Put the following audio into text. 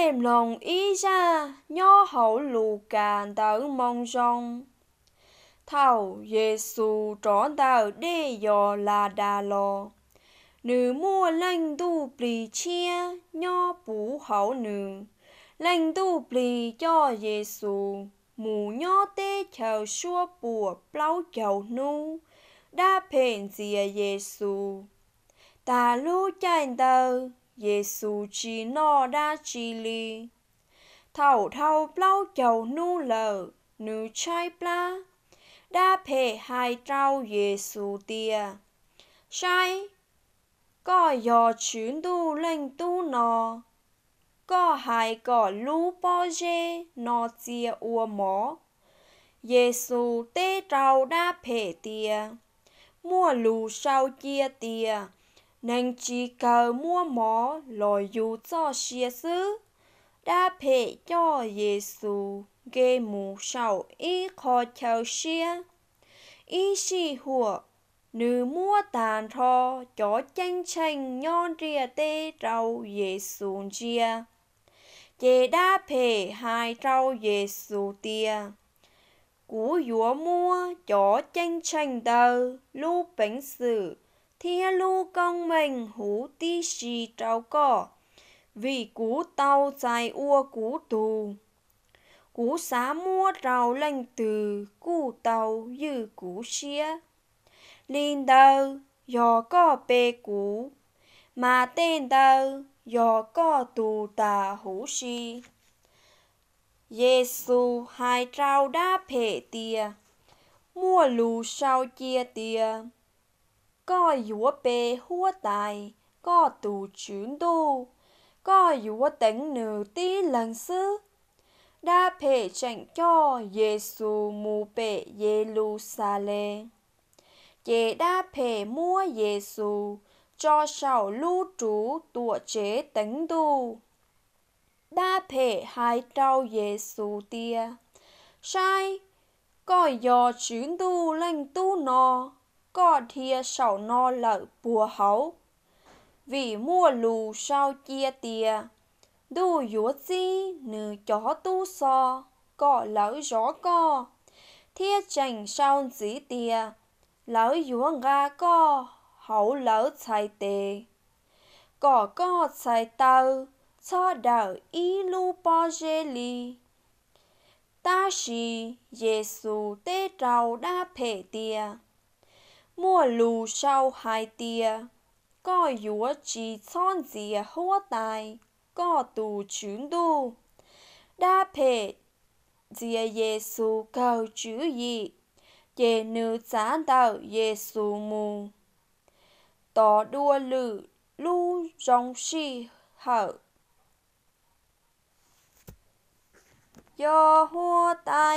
Peb mloog ib zaj nyob hauv Lukas Ntawv Moo Zoo. Thaum Yexus rov ntawm dej Yos-las-das los, nws muaj leej Ntuj Plig tshiab nyob puv hauv nws. Leej Ntuj Plig coj Yexus mus nyob teb chaws suab puam plaub caug hnub, dab phem ntxias Yexus. Tag lub caij ntawd Yexus tsis noj dab tsi li. Thaum dhau plaub caug hnub lawm, nws tshaib plab. Dab phem hais rau Yexus tias, Saib, koj yog Tswv Ntuj leej Tub no, koj hais kom lub pob zeb no txia ua mov. Yexus teb rau dab phem tias, Muaj lus sau cia tias, neeg tsis kawg muab mov los yug txoj sia xwb. Dab phem coj Yexus nce mus saum ib qho chaw siab. Ib sij huam, nws muab tag nrho cov ceeb tsheej nyob ntiaj teb rau Yexus ntsia. Ces dab phem hais rau Yexus tias, Kuv yuav muab cov ceeb tsheej ntawd lub peev xwm thiab lub koob meej huv tib si rau koj, vim kuv tau txais ua kuv tug. Kuv xav muab rau leej twg kuj tau ywj kuv siab. Li ntawd, yog koj pe kuv, mas tej ntawd yog koj tug tas huv si. Yexus hais rau dab phem tias, Muaj lus sau cia tias, koj yuav pe Huab Tais, koj tus Tswv Ntuj, koj yuav teev nws tib leeg xwb. Dab phem tseem coj Yexus mus pem Yeluxalees, ces dab phem muab Yexus tso saum lub ruv tuam tsev teev Ntuj. Dab phem hais rau Yexus tias, Saib, koj yog Tswv Ntuj leej Tub no, koj dhia saum no lawm puag hauv. Vim muaj lus sau cia tias, Ntuj yuav txib nws cov tub xov kom lawv zov koj, thiab tseem sau ntxiv tias, lawv yuav nqa koj hauv lawv txhais tes, kom koj txhais taw txhob dawm ib lub pob zeb li. Tab sis Yexus teb rau dab phem tias, Muaj lus sau hais tias, koj yuav tsis txhob ntxias Huab Tais, koj tus Tswv Ntuj. Dab phem ntxias Yexus kawg tswv yim, ces nws txav ntawm Yexus mus. Tos dua lwm lub zoo sij hawm. Yog Huab Tais.